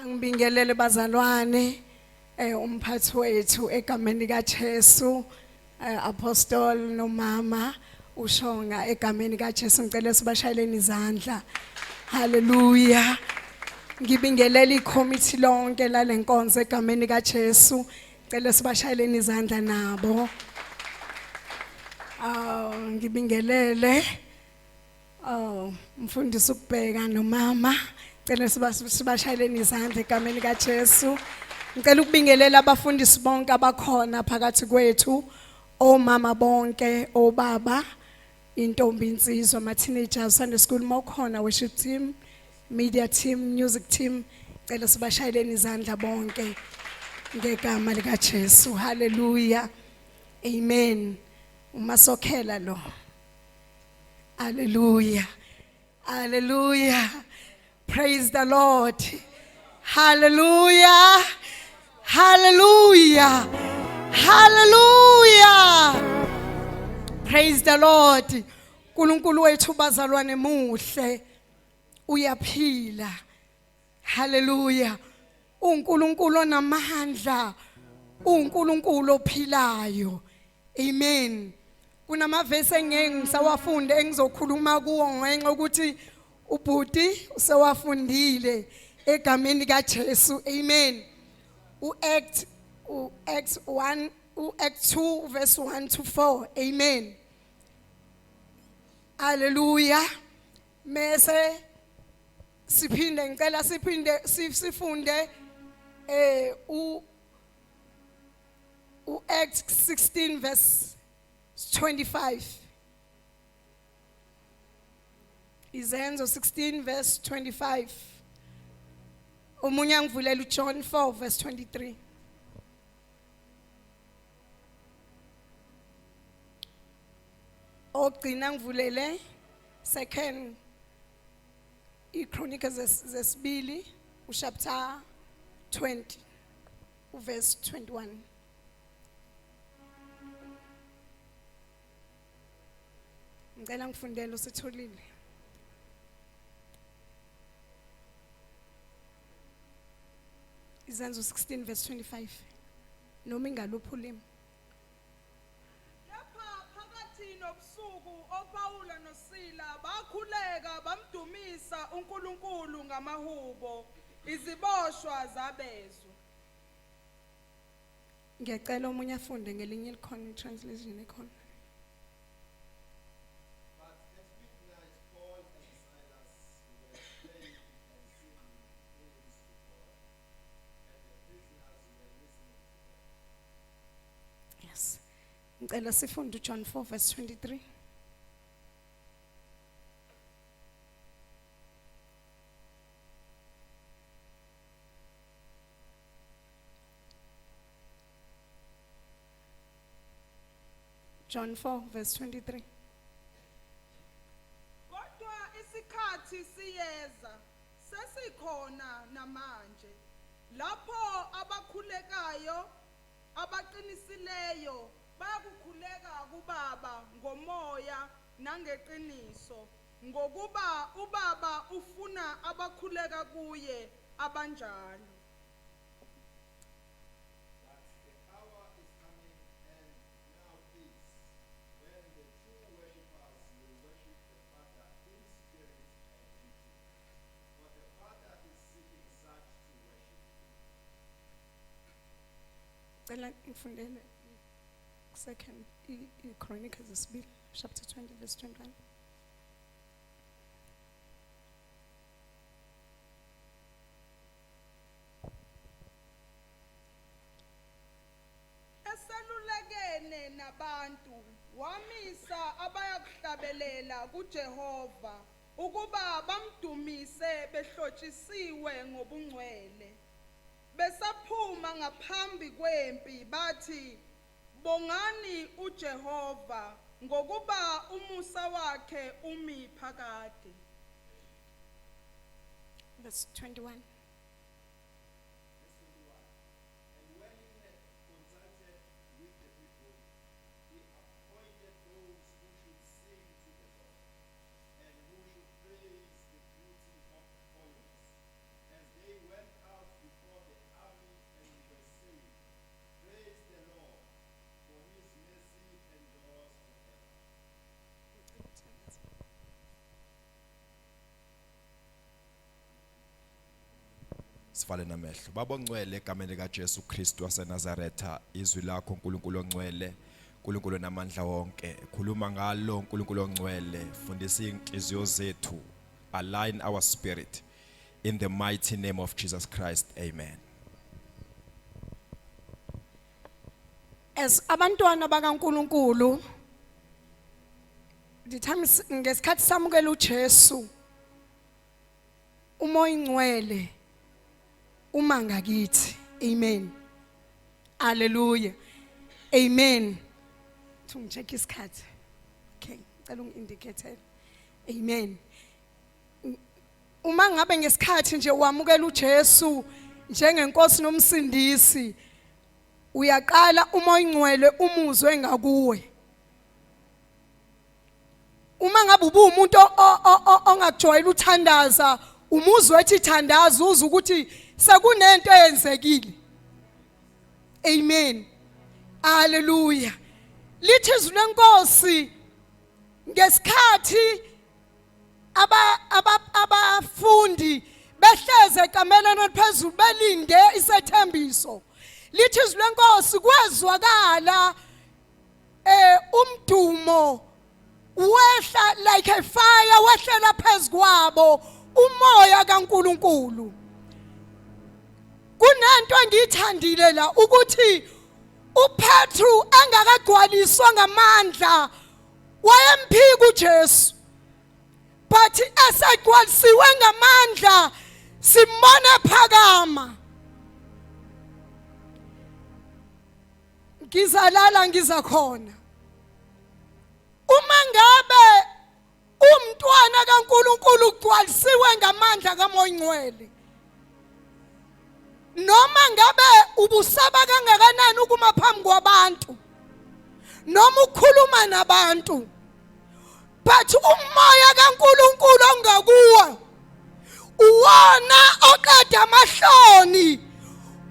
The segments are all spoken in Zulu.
Angibingelele bazalwane, umphathi wethu egameni likaJesu, apostle nomama uShonga egameni kaJesu. Ngicela sibashayeleni izandla. Haleluya. Ngibingelela ikhomithi lonke lalenkonzo egameni kaJesu. Ngicela sibashayeleni izandla nabo. Ngibingelele oh mfundisi ukubheka nomama. Ngicela sibashayeleni izandla egameni kaJesu. Ngicela ukubingelela abafundisi bonke abakhona phakathi kwethu, omama bonke, obaba, intombi, insizwa, ama teenagers, Sunday school mawukhona, worship team, media team, music team. Cela sibashayeleni izandla bonke ngegama lika Jesu. Hallelujah, amen. Umasokhela lo. Hallelujah, hallelujah, praise the Lord. Hallelujah, hallelujah, hallelujah, praise the Lord. uNkulunkulu wethu bazalwane muhle, uyaphila. Haleluya. uNkulunkulu onamandla, uNkulunkulu ophilayo. Amen. Kunamavesi engeke ngisawafunde engizokhuluma kuwo ngenxa ukuthi ubhuti usewafundile egameni kaJesu. Amen. uAct 1, uAct 2 verse 1 to 4. Amen. Haleluya. Mese siphinde, ngicela siphinde sifunde u Acts 16 verse 25. Izenzo 16 verse 25. Omunye angivulela uJohn 4 verse 23. Ogcina ngivulele second iChronicles zesibili uchapter 20 uverse 21. Ngicela ngifundele usitholile. Izenzo 16 verse 25, noma ingaluphi ulimi. Kepha phakathi nobusuku oPawula noSila bakhuleka bamdumisa uNkulunkulu ngamahubo, iziboshwa zabezwa. Ngiyacela omunye afunde ngelinye elikhona, i-translation ekhona. But at midnight Paul and Silas were praying and singing hymns to God, and the prisoners were listening to them. Yes. Ngicela sifunde uJohn 4 verse 23. John 4 verse 23. Kodwa isikhathi siyeza, sesikhona namanje, lapho abakhulekayo abaqinisileyo bayakukhuleka kuBaba ngomoya nangeqiniso, ngokuba uBaba ufuna abakhuleka kuye abanjalo. But the hour is coming and now is, when the true worshippers will worship the Father in spirit and in truth. For the Father is seeking such to worship him. Cela ngifundele second iChronicles zesibili chapter 20 verse 21. Eselulekene nabantu, wamisa abayakuhlabelela kuJehova ukuba bamdumise behlotshisiwe ngobungcwele. Besaphuma ngaphambi kwempi bathi, Bongani uJehova, ngokuba umusa wakhe umi phakade. Verse 21. Verse 21. And when he had consulted with the people, he appointed those who should sing to the Lord, and who should praise the beauty of holiness, as they went out Sivale namehlo. Baba ongcwele, egameni likaJesu Kristu waseNazaretha, izwi lakho uNkulunkulu ongcwele, uNkulunkulu namandla wonke. Khuluma ngalo uNkulunkulu ongcwele, fundisa inhliziyo zethu. Align our spirit in the mighty name of Jesus Christ. Amen. As abantwana bakaNkuluNkulu, the time ngesikhathi samukela uJesu, uMoya ingcwele uma ngakithi. Amen. Hallelujah. Amen. Thi ngicheck isikhathi. Okay, ngicela ungi-indicate. Amen. Uma ngabe ngesikhathi nje wamukela uJesu njengenkosi nomsindisi, uyaqala uMoya ingcwele umuzwe ngakuwe. Uma ngabe ubuwumuntu ongakujwayele uthandaza, umuzwe ethi thandaza, uze ukuthi sekunento eyenzekile. Amen. Hallelujah. Lithi izwi lenkosi ngesikhathi abafundi behleze ekamelweni eliphezulu belinde isethembiso, lithi izwi lenkosi kwezwakala umdumo wehla like a fire, wehlela phezukwabo umoya kaNkuluNkulu. Kunento engiyithandile la ukuthi uPetru engakagcwaliswa ngamandla wayemphika uJesu, but esegcwalisiwe ngamandla simbona phakama. Ngizalala ngiza khona. Uma ngabe umntwana kaNkuluNkulu ugcwalisiwe ngamandla kaMoya Ongcwele, noma ngabe ubusaba kangakanani ukuma phambi kwabantu noma ukukhuluma nabantu, but umoya kaNkuluNkulu ongakuwe uwona oqeda amahloni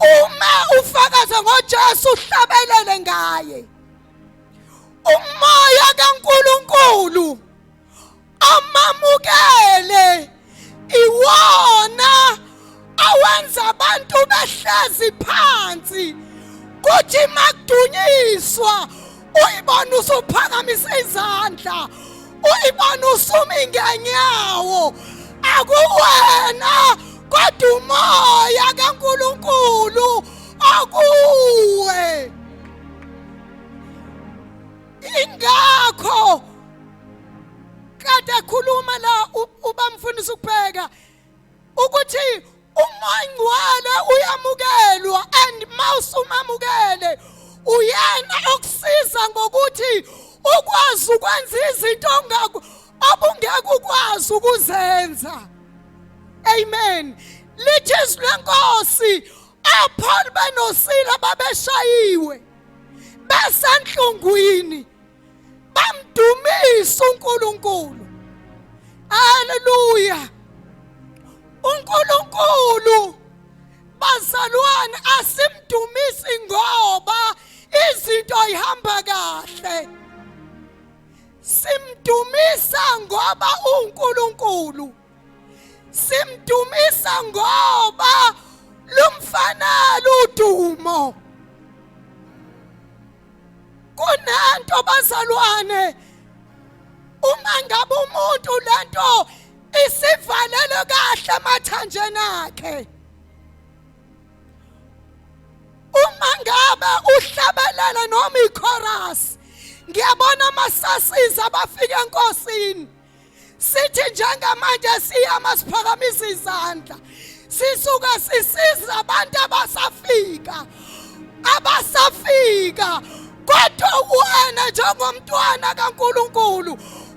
uma ufakaza ngoJesu, uhlabelele ngaye. Umoya kaNkuluNkulu amamukele iwona awenza abantu behlezi phansi, kuthi makudunyiswa uyibona usuphakamisa izandla, uyibona usumi ngenyawo. Akuwena kodwa umoya kaNkuluNkulu akuwe. Ingakho kade ekhuluma la ubamfundisa ukubheka ukuthi uMoya Ngcwele uyamukelwa, and mawusumamukele uyena okusiza ngokuthi ukwazi ukwenza izinto obungeke ukwazi ukuzenza. Amen. Lithi izwi lenkosi, oPaul benoSila babeshayiwe besenhlungwini, bamdumisa uNkulunkulu. Haleluya. uNkulunkulu, bazalwane, asimdumisi ngoba izinto ihamba kahle, simdumisa ngoba uNkulunkulu, simdumisa ngoba lumfanele udumo. Kunento bazalwane, uma ngabe umuntu lento isivalelwe kahle emathanjeni akhe, uma ngabe uhlabelela noma ichorus, ngiyabona amasasiza abafika enkosini, sithi njengamanje siyama siphakamisa izandla, sisuka sisiza abantu abasafika abasafika. Kodwa wena njengomntwana kaNkuluNkulu,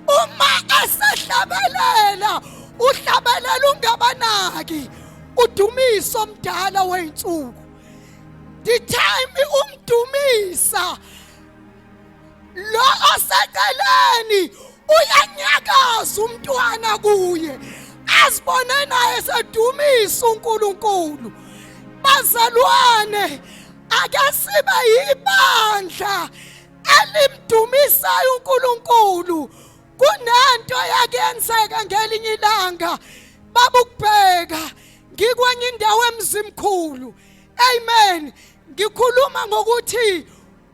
uma esehlabelela, uhlabelela ungabanaki, udumiso omdala weyinsuku. The time umdumisa lo oseceleni uyanyakaza umntwana kuye, azibone naye sedumisa uNkulunkulu. Bazalwane, ake sibe yibandla elimdumisayo uNkulunkulu. Kunento yakuyenzeka ngelinye ilanga, babukubheka. Ngikwenye indawo emzimkhulu. Amen. Ngikhuluma ngokuthi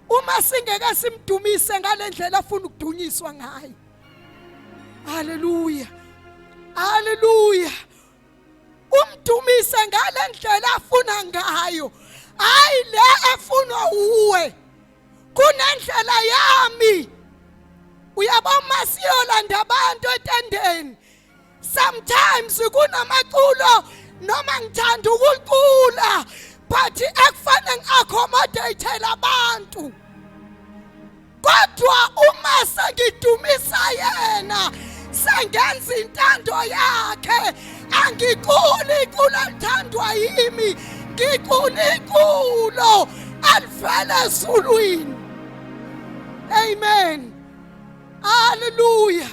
uma singeke simdumise ngalendlela afuna ukudunyiswa ngayo. Haleluya. Haleluya. Umdumise ngalendlela afuna ngayo. Hayi le efunwa uwe. Kunendlela yami. Uyabona siyolanda abantu etendeni. Sometimes kunamaculo noma ngithanda ukucula but ekufanele ngiaccommodate labantu. Kodwa uma sengidumisa yena sengenza intando yakhe angiculi iculo elithandwa yimi ngicula iculo elivela ezulwini. Amen. Hallelujah.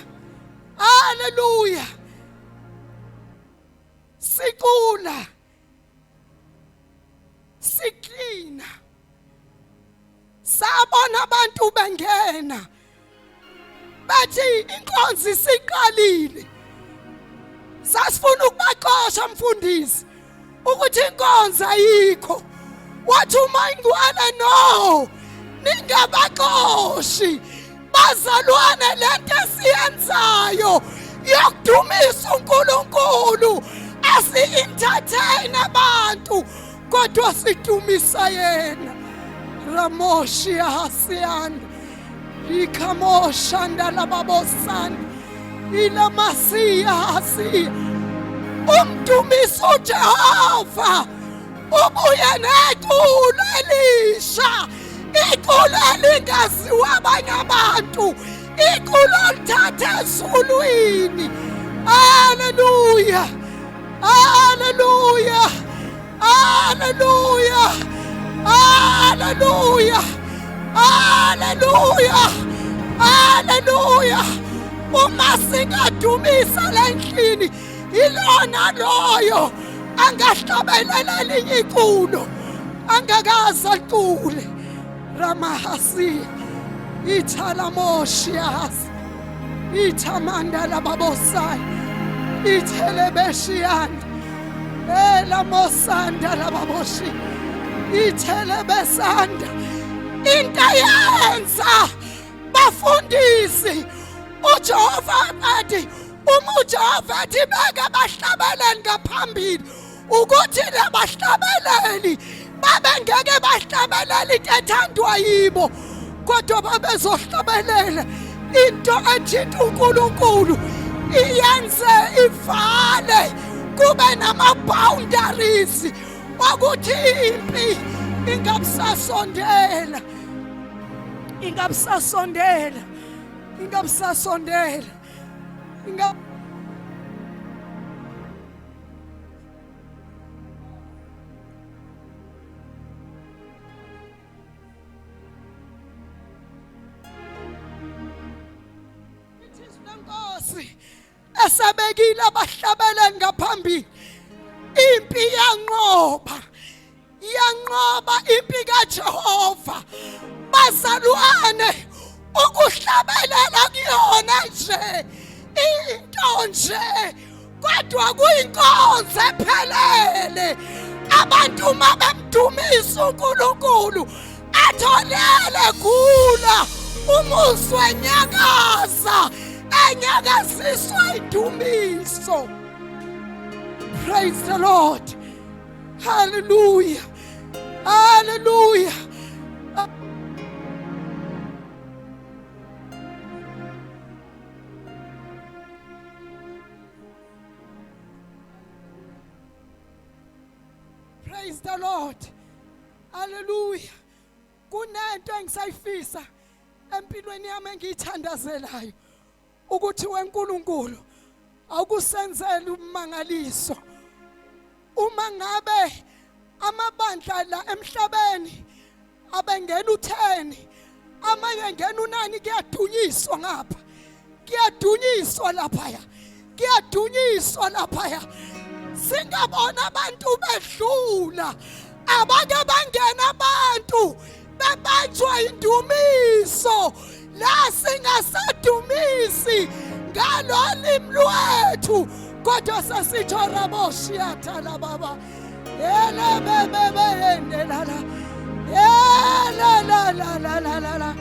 Hallelujah. Sicula siklina sabona abantu bengena bathi inkonzo isiqalile sasifuna ukubaxosha mfundisi ukuthi inkonzo ayikho wathi uma ingcwele no ningabaxoshi bazalwane lento esiyenzayo yokudumisa uNkulunkulu asi-entertain abantu kodwa sidumisa yena ramoshi hasiyanda ikhamoshanda lababosanda ilamasiya hasiya umdumisa uJehova ubuye neculo elisha iculo elingaziwa abanye abantu iculo olithatha ezulwini. Haleluya, haleluya, haleluya, haleluya, haleluya, haleluya. Uma singadumisa la endlini ilona loyo angahlabelela elinye iculo angakaze alicule. Ramahasi ithalamoshias ithamanda lababosai ithelebeshiyanda elamosanda lababoshi ithelebesanda into ayenza bafundisi uJehova athi uma uJehova athi beke bahlabeleni ngaphambili ukuthi labahlabeleli babengeke bahlabelele into ethandwa yibo kodwa babezohlabelela into ethinta uNkulunkulu iyenze ivale kube nama-boundaries okuthi impi ingabusasondela ingabusasondela ingabusasondela inga Nkosi esabekile abahlabeleli ngaphambili impi yanqoba yanqoba impi kaJehova bazalwane ukuhlabelela kuyona nje into nje kodwa kuyinkonzo ephelele abantu uma bemdumisa uNkulunkulu atholele gula umuzwe enyakaza enyakaziswa idumiso. Praise the Lord. Hallelujah. Hallelujah. Praise the Lord. Hallelujah. Kunento engisayifisa empilweni yami engiyithandazelayo ukuthi weNkulunkulu awukusenzele ummangaliso uma ngabe amabandla la emhlabeni abengena u10 amanye ngena unani kuyadunyiswa ngapha kuyadunyiswa laphaya kuyadunyiswa laphaya singabona abantu bedlula abake bangena abantu bebanjwa indumiso la singasadumisi ngalolimi lwethu. Kodwa sasitho raboshiatha baba. Ele bebe yendelala. Ele la la la la la la.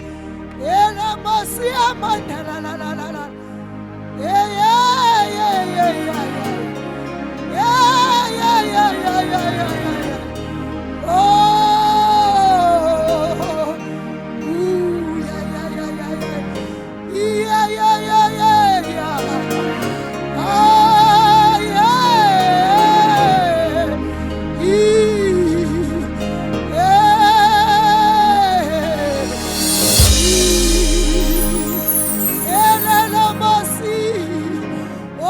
Ele masia mandala la la la la. Yeah yeah yeah yeah yeah. Yeah yeah yeah yeah yeah yeah yeah. Oh. Ooh, yeah yeah yeah yeah yeah. Yeah yeah yeah yeah yeah. Ah, yeah. Yeah. Elelamasi,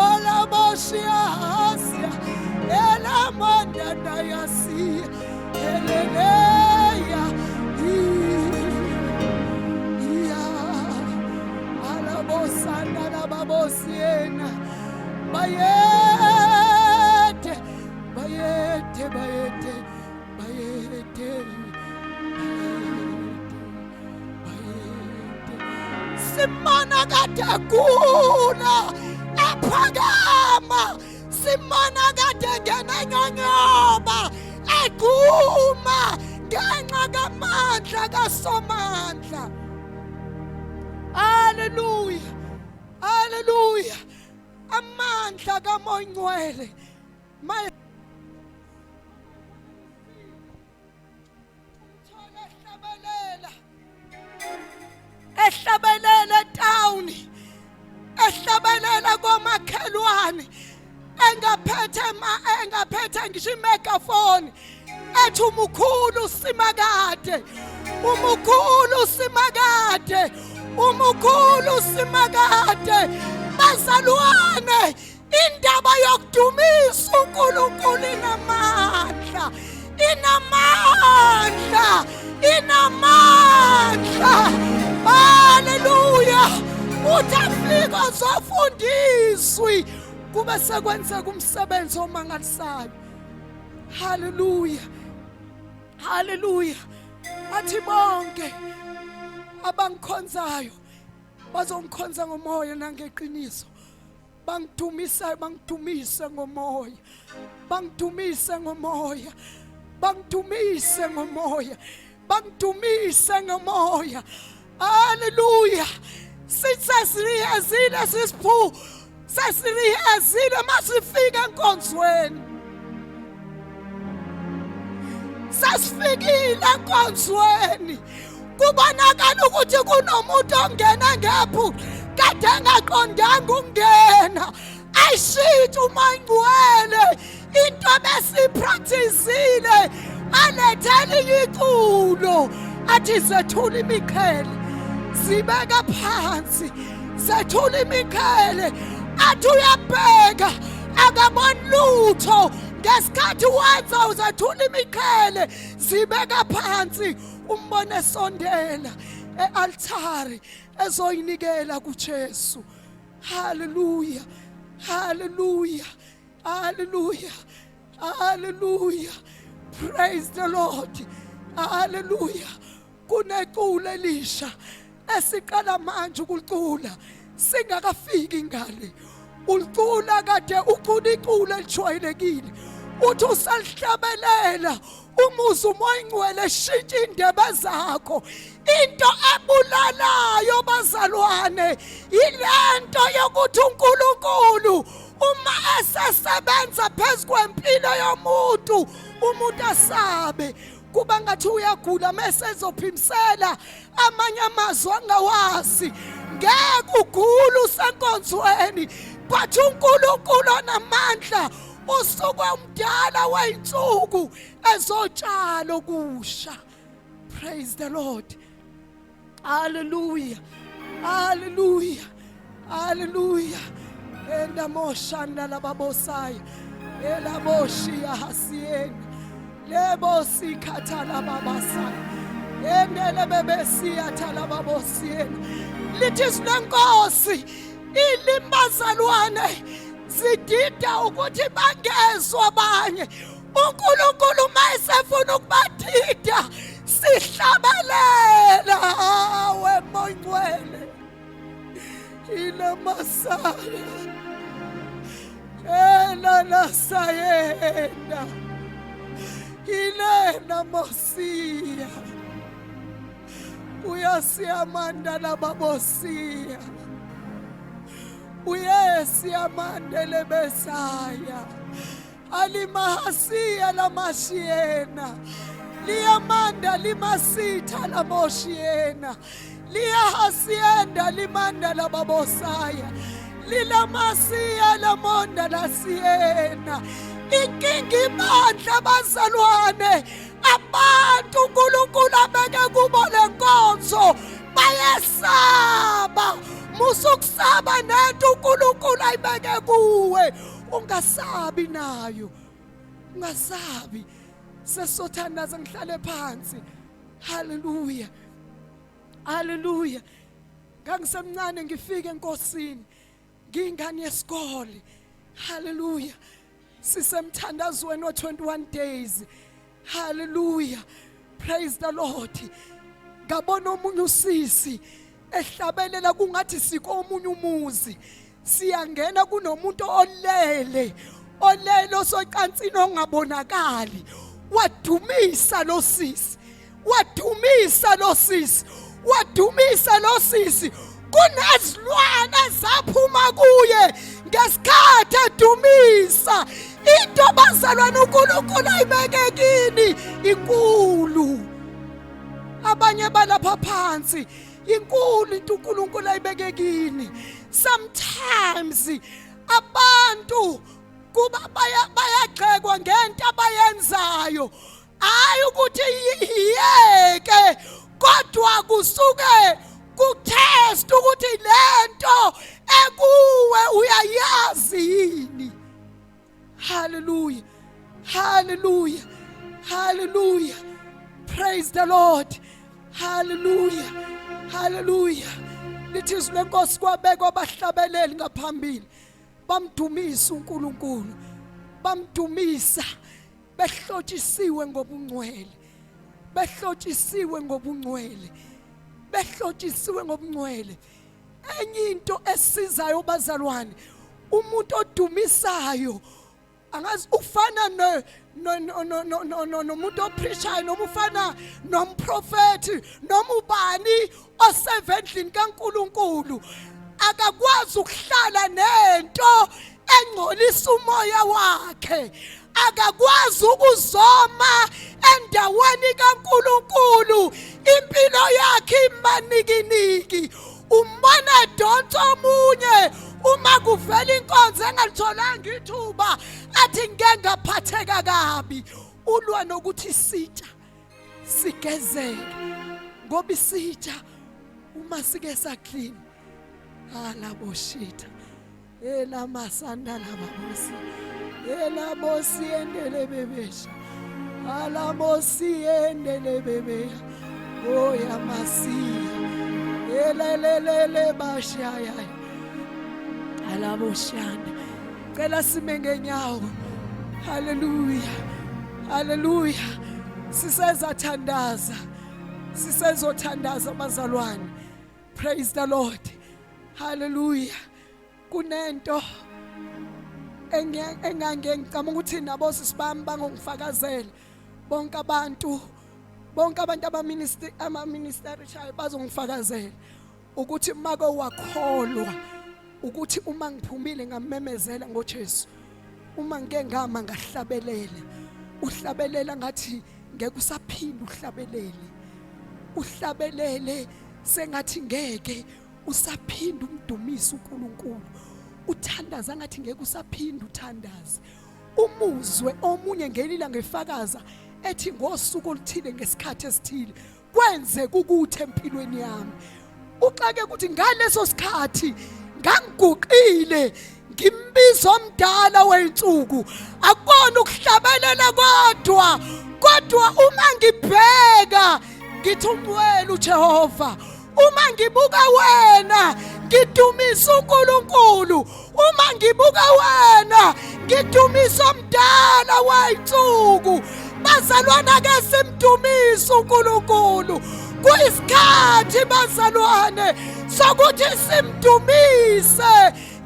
olamoshiasia, elamandandayasi, eleleya, iya, alabosanda lababosiena, bayete, bayete, bayete, bayete, bayete. Simana kade gula ephakama, simana kade ngena enyonyoba eguma ngenxa kamandla kaSomandla. Haleluya, haleluya. Amandla kaMoya Ngcwele umthole ehlabelela, ehlabelela etown, ehlabelela komakhelwane, engaphethe ma engaphethe ngisho imegaphone, ethi umukhulu simakade, umukhulu simakade, umukhulu simakade. Bazalwane, indaba yokudumisa uNkulunkulu inamandla, inamandla, inamandla. Haleluya. Uthi afika uzofundiswi kube sekwenzeka umsebenzi omangalisayo. Haleluya, haleluya. Athi bonke abangikhonzayo bazongikhonza ngomoya nangeqiniso, bangidumisa, bangidumise ngomoya, bangidumise ngomoya, bangidumise ngomoya, bangidumise ngomoya. Haleluya. Sithi sesirihezile, sisiphu sesirihezile masifika enkonzweni, sesifikile enkonzweni, kubonakala ukuthi kunomuntu ongena ngephutha kade engaqondanga ukungena. Ayishintshe uMoya Ngcwele into besipracticile, alethele iculo, athi zethula imiqhele, zibeka phansi, zethula imiqhele. Athi uyabheka akaboni lutho ngesikhathi wenza uzethula imiqhele, zibeka phansi, umbone esondela e-altari ezoyinikela kuJesu. Haleluya, haleluya, haleluya, haleluya. Praise the Lord. Haleluya. Kuneculo elisha esiqala manje ukulicula singakafiki ngale. Ulicula kade ucula iculo elijwayelekile, uthi usalihlabelela umuzi uMoya Ingcwele shintsha indebe zakho. Into ebulalayo bazalwane ilento yokuthi uNkulunkulu uma esesebenza phezu kwempilo yomuntu, umuntu asabe kuba ngathi uyagula mese ezophimsela amanye amazwi angawazi. Ngeke ugule usenkonzweni, but uNkulunkulu onamandla usuke umdala weyinsuku ezotshala okusha. Praise the Lord. Hallelujah, hallelujah, hallelujah. Endamoshanda lababosaya elaboshiya hasiyena lebo sikhathala babasaya endele bebesiya thala babosiyena. Lithi izwi lenkosi ilimbazalwane zidida ukuthi bangezwa abanye. uNkulunkulu mayesefuna ukubadida, sihlabelela we Moya Ngcwele ilamasaya. Masayenda Ilena Mosia Uyasiyamanda lababosia Uyesiyamandele Besaya Alimahasiya lamashiena Liyamanda limasitha lamoshiena Liyahasienda limanda lababosaya Lilamasiya lamonda lasiyena Inkinga ibandla bazalwane abantu uNkulunkulu abeke kubo lenkonzo bayesaba musukusaba nento uNkulunkulu ayibeke kuwe ungasabi nayo ungasabi sesothandaza ngihlale phansi haleluya haleluya ngangisemncane ngifike enkosini ngiyingane yesikole haleluya sisemthandazweni wa 21 days haleluya praise the lord ngabona omunye usisi ehlabelela kungathi sikomunye umuzi siyangena kunomuntu olele olele osocansini ongabonakali wadumisa lo sisi wadumisa lo sisi wadumisa lo sisi kunezilwane ezaphuma kuye ngesikhathi edumisa into bazalwane uNkulunkulu ayibeke kini inkulu abanye balapha phansi inkulu into uNkulunkulu ayibeke kini sometimes abantu kuba bayagxekwa ngento abayenzayo hayi ukuthi iyeke kodwa kusuke kutest ukuthi lento ekuwe uyayazi yini haleluya haleluya haleluya praise the lord haleluya haleluya lithi izwi lenkosi kwabekwa abahlabeleli ngaphambili bamdumisa uNkulunkulu bamdumisa behlotshisiwe ngobungcwele behlotshisiwe ngobungcwele behlotshisiwe ngobungcwele enye into esizayo bazalwane umuntu odumisayo angazi ufana no no no no no no nomuntu opreachayo noma ufana nomprofethi noma ubani oseve endlini kaNkuluNkulu akakwazi ukuhlala nento engcolisa umoya wakhe akakwazi ukuzoma endaweni kaNkuluNkulu impilo yakhe imanikiniki umbona edonsa omunye uma kuvela inkonzo engalitholanga ithuba athi ngeke ngaphatheka kabi ulwa nokuthi sitsha sigezeke ngoba isitsha uma sike saclean alaboshitha elamasanda lababosi elabosi endele bebesha alamosi endele bebeya oyamasiya elelelele bashaya alaboshanda cela sime ngenyawo haleluya haleluya sisezathandaza sisezothandaza bazalwane praise the lord haleluya kunento engange ngicama ukuthi nabo sisi bami bangongifakazela bonke abantu bonke abantu abaministry ama-ministry shayo bazongifakazela ukuthi make wakholwa ukuthi uma ngiphumile ngamemezela ngoJesu uma ngike ngama ngahlabelela uhlabelela ngathi ngeke usaphinda uhlabelele uhlabelele sengathi ngeke usaphinda umdumise uNkulunkulu uthandaza ngathi ngeke usaphinda uthandaze umuzwe omunye ngelila ngefakaza ethi ngosuku oluthile ngesikhathi esithile kwenzeka ukuthi empilweni yami uxake ukuthi ngaleso sikhathi ngangiguqile ngimbiza omdala weyinsuku akubona ukuhlabelela kodwa kodwa uma ngibheka ngithi ungcwele uJehova uma ngibuka wena ngidumisa uNkulunkulu uma ngibuka wena ngidumisa omdala wayinsuku bazalwana ke simdumisa uNkulunkulu kuyisikhathi bazalwane sokuthi simdumise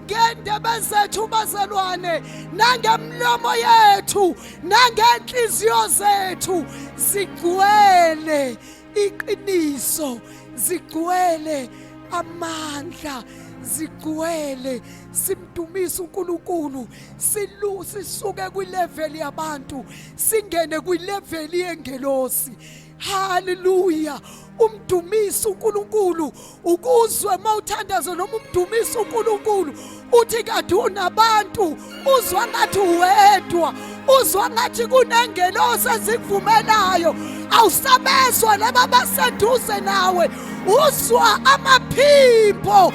Ngendebe zethu bazalwane, nangemlomo yethu, nangenhliziyo zethu zigcwele iqiniso, zigcwele amandla, zigcwele simdumisa uNkulunkulu, silu sisuke kwilevel yabantu singene kwilevel yengelosi. Haleluya! Umdumisa uNkulunkulu ukuzwe mawuthandaza, noma umdumisa uNkulunkulu uthi kade unabantu, uzwa ngathi uwedwa, uzwa ngathi kunengelosi ezikuvumelayo, awusabezwa laba baseduze nawe, uzwa amaphimbo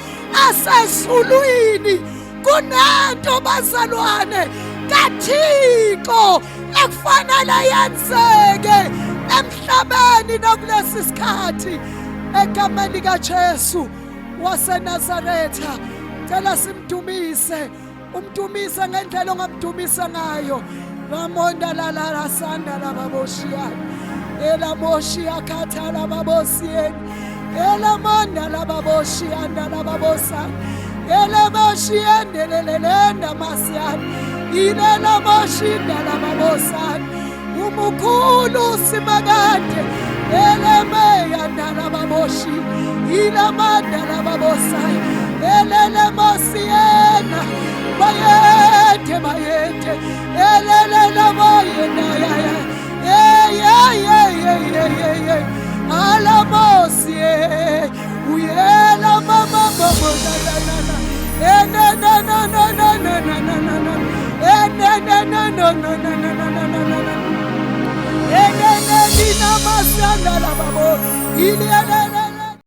asezulwini. Kunento bazalwane kaThixo ekufanele yenzeke emhlabeni nakulesi sikhathi, egameni likaJesu waseNazaretha. Cela simdumise, umdumise ngendlela ongamdumisa ngayo. Ramonda la la la sanda la baboshiyana elamoshi akhathala babosiyeni elamanda la baboshiyanda la babosana elabashiyendelelelenda masiyana ilelamoshinda la babosana umukhulu simakade elemeya ndalababoshi ilamanda lababosaya elelemosiyena bayethe bayethe elelelabayena eyeyeyeyeyeye alamosie uyela mama mama enenenenenenenenenenene enenenenenenenenenenene eneneninamasandalababo